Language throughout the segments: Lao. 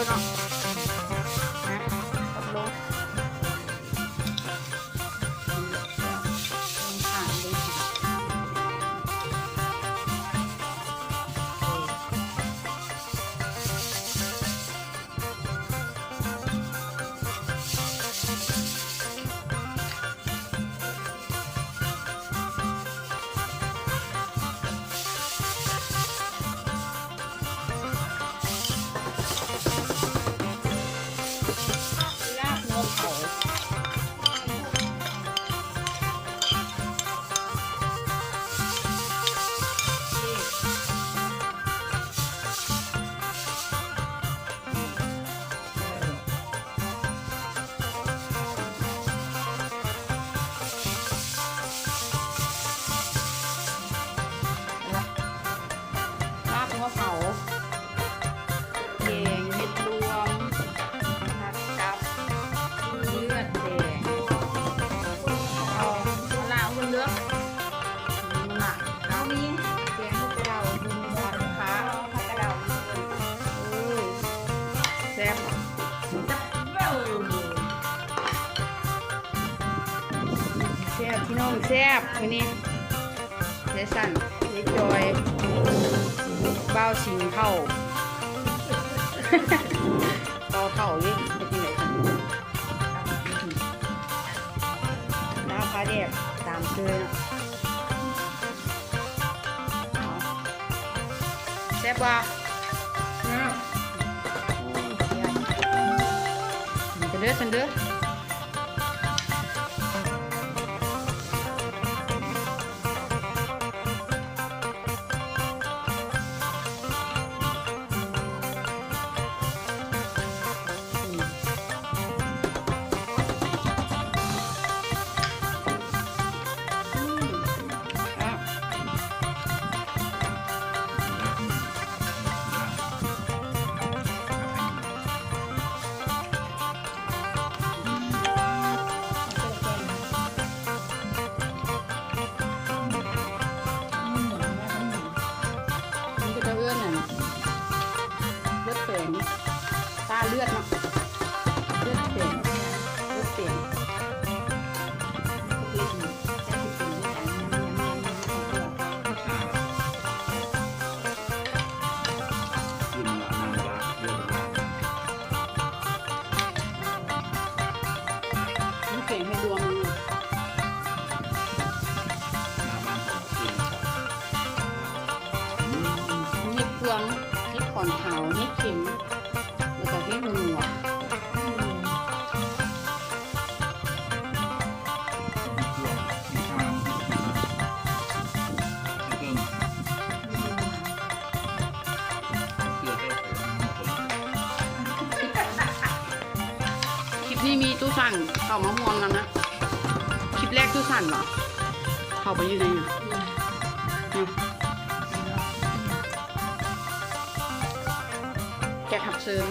ເນາະ ນະ ເອົາລົງ ລົງຂາງເລີຍ. ລາບງົວເຜົາ ລາບງົວເຜົາ ແກງເຫັດລວມ ຜັດກັບເລືອດແດງ ເອົາ ເອົາລາວເບິ່ງເດີ້. ນີ້ລະ ເຮົາມີແກງຜັກກະເດົາ ຜັດຂາ ຜັກກະເດົາ ເອີ ແຊບ ແຊບ ພີ່ນ້ອງ ແຊບ ມື້ນີ້ ຍາຍສັນ ຍາຍຈອຍ ບ່າວສິງເຖົ້າ ເຖົ້າເຖົ້າເດ້ ເຮັດຈັ່ງໃດຊັ້ນ ລາວພາແດກຕາມເຊີຍເນາະ. ເອົາ ແຊບບໍ່? ແຊບ ໂອ້ຍ ເດີ ຊັ້ນເດີ. ມັນກໍຈະເອີ້ນອັນ ເລືອດແປງ ຕາເລືອດເນາະ ເລືອດແປງ ເລືອດແປງ. ແກງເຫັດລວມ ເຫັດເຟືອງ ເຫັດຂອນຂາວ ເຫັດເຂັມ ແລ້ວກໍເຫັດຫົວໜວກ. ຄລິບນີ້ມີຕູ້ສັນເຂົ້າມາຮ່ວມນຳນະ ຄລິບແລກຕູ້ສັນເນາະ ເຂົ້າໄປຢູ່ໃນ ແຂກຮັບເຊີນ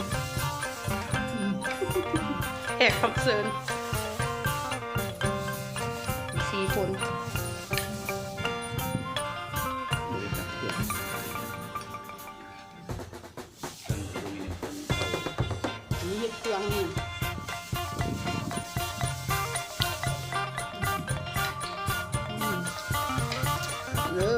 ແຂກຮັບເຊີນ ສີ່ຄົນ. ອັນນີ້ເຫັດເຟືອງນີ້ ເອີ.